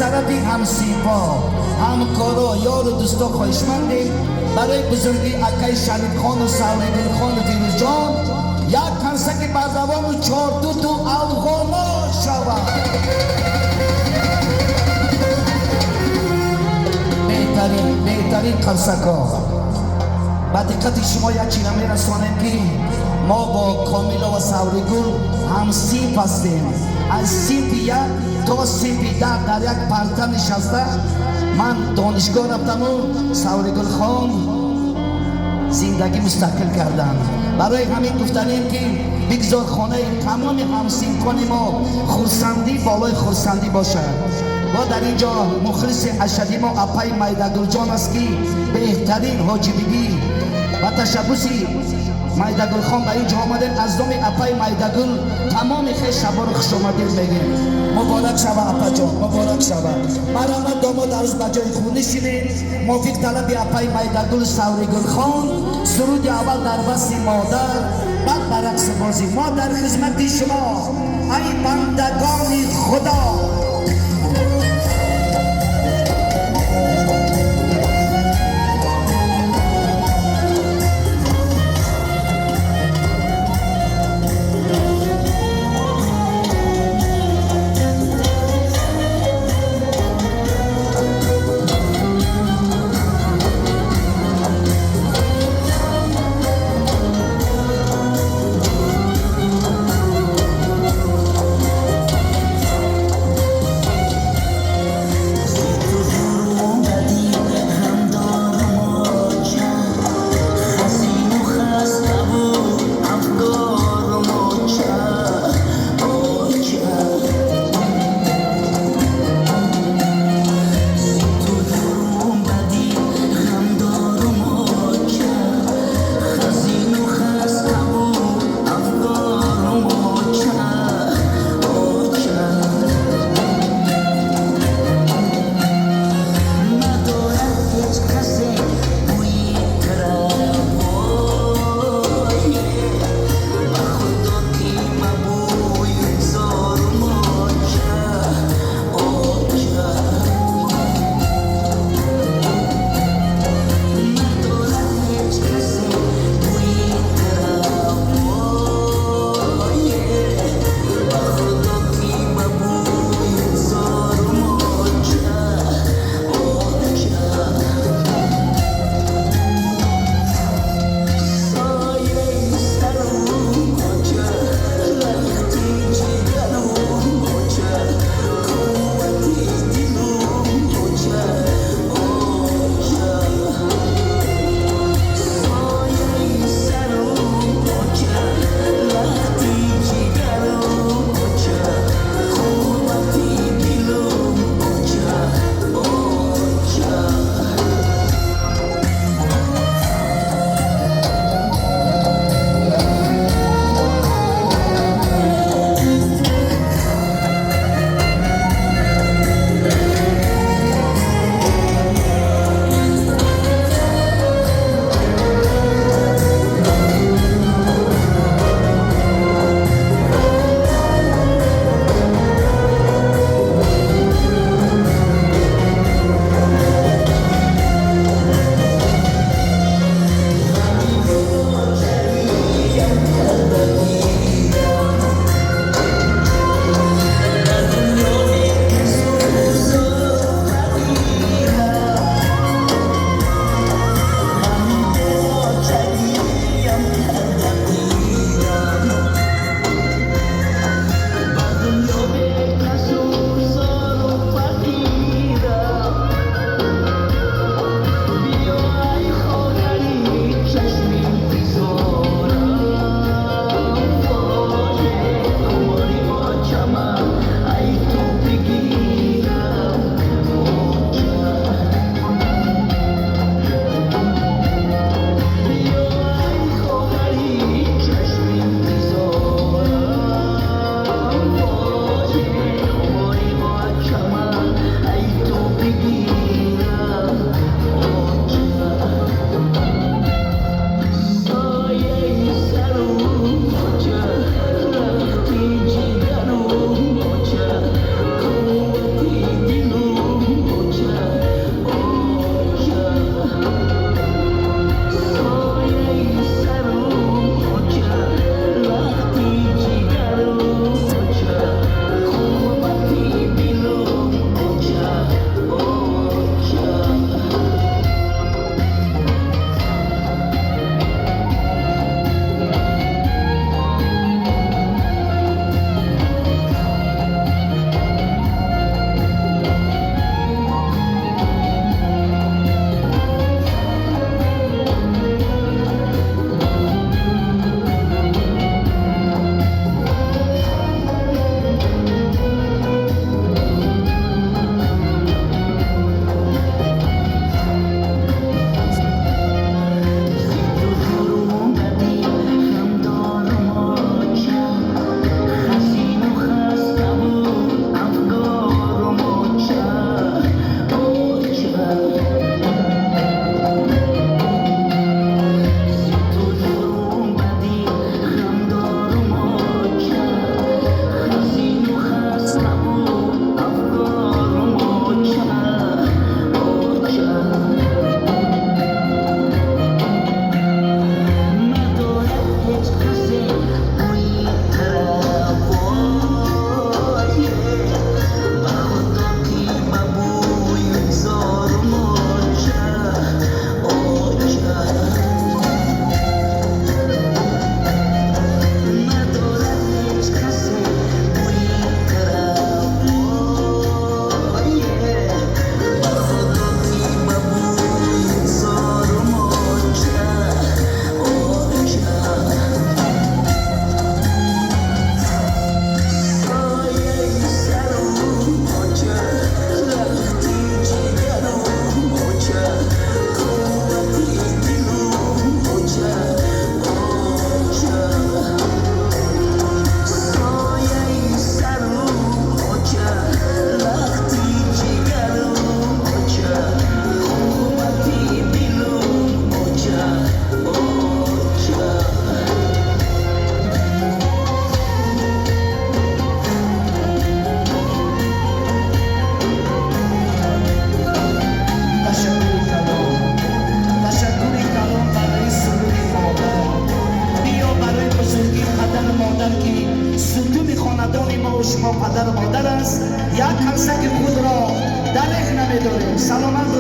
Тарафи ҳамсинфо, ҳамкоро, ёру дӯсто хоҳишмандем, барои бузургии акаи Шарифхону Савригулхону Фирӯзҷон як қарсаки бардавому чордуту афғоно шавад. Беҳтарин, беҳтарин қарсакҳо. Ба диққати шумо як чиза мерасонем, ки мо бо Комила ва Савригул ҳамсинф ҳастем. Аз синфи 1 то синфи 10 дар як парта нишаста ман донишгоҳ рафтаму Савригулхон зиндагӣ мустақил карданд. Барои ҳамин гуфтанем, ки бигзор хонаи тамоми ҳамсинфони мо хурсандӣ болои хурсандӣ бошад. Ва дар ин ҷо мухлиси ашадди мо апаи Майдагулҷон аст, ки беҳтарин ҳоҷибибӣ ба ташаббуси Майдагулхон ба ин ҷо омадем. Аз номи апаи Майдагул тамоми хешаборо хушомадид мегӯем. Муборак шава, апаҷон, муборак шава. Марҳамат, домод, арӯз, ба ҷои худ нишинед. Мувофиқ талаби апаи Майдагул Савригулхон суруди аввал дар васфи модар, баъд ба рақсу бозӣ. Мо дар хизмати шумо, ай бандагони Худо.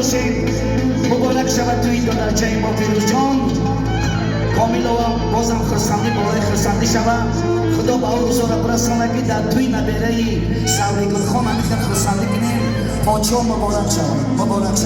Бошед, муборак шавад тӯи додарчаи мо Фирӯзҷон. Комилова бозам хурсандӣ болои хурсандӣ шавад. Худо ба ӯ рӯзора бирасонад, ки дар тӯи набераи Савригулхон ҳамин хел хурсандӣ кунем. Подшоҳ муборак шавад, муборак шавад.